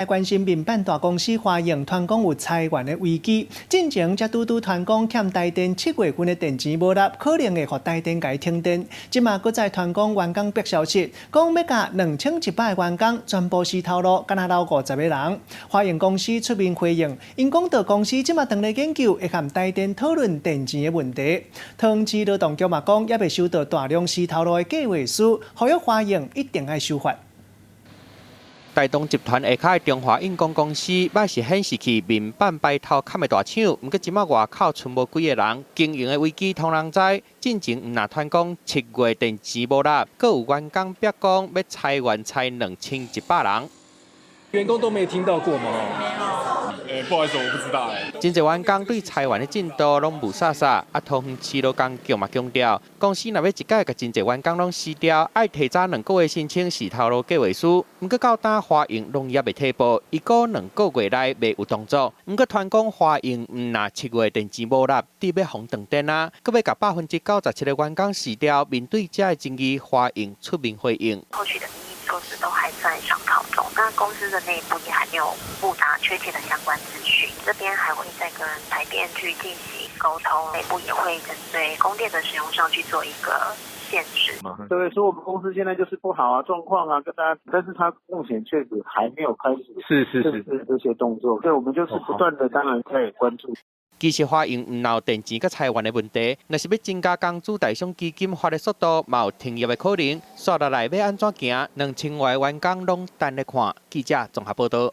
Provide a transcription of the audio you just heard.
關心民辦大公司華映傳講有裁員的危機，進前才拄拄傳講欠台電7月份的電錢無納，可能會予台電共伊停電。這馬閣再傳講員工逼消息，講欲共2100個員工全部辭頭路，敢若留50個人。華映公司出面回應，𪜶講著公司這馬正咧研究，會和台電討論電錢的問題。桃園市勞動局嘛講，猶未收到大量辭頭路的計劃書，呼籲華映一定愛守法。台東集團下跤的中華印工公司，擺是顯示起民辦排頭崁的大廠，毋過這馬外口賰無幾個人，經營的危機予人知。進前毋若傳講7月電錢無納，閣有員工逼講欲裁員裁2100人。員工都沒聽到過嗎？欸，不好意思，我不知道欸。真濟員工對裁員的進度攏霧煞煞，啊，桃園市勞工局嘛強調，公司若欲一擺共真濟員工攏辭掉，愛提早2個月申請辭頭路計劃書。毋過到今華映攏猶未提報，伊講2個月內未有動作。毋過傳講華映毋若7月電錢無納，欲予斷電啊，閣欲共97%的員工辭掉。面對這个爭議，華映出面回應。後續的措施都還在商討中，那公司的內部也還沒有布達確切的相關資訊，這邊還會再跟台電去進行溝通，內部也會針對供電的使用上去做一個限制。對，說我們公司現在就是不好啊，狀況啊，跟大家，但是他目前確實還沒有開始這些動作，對，我們就是不斷的，當然在關注。其實華映毋若有電錢佮裁員的問題，若是欲增加工資代償基金發的速度，嘛有停業的可能。煞落來欲按怎行？2000外員工攏等咧看。記者綜合報導。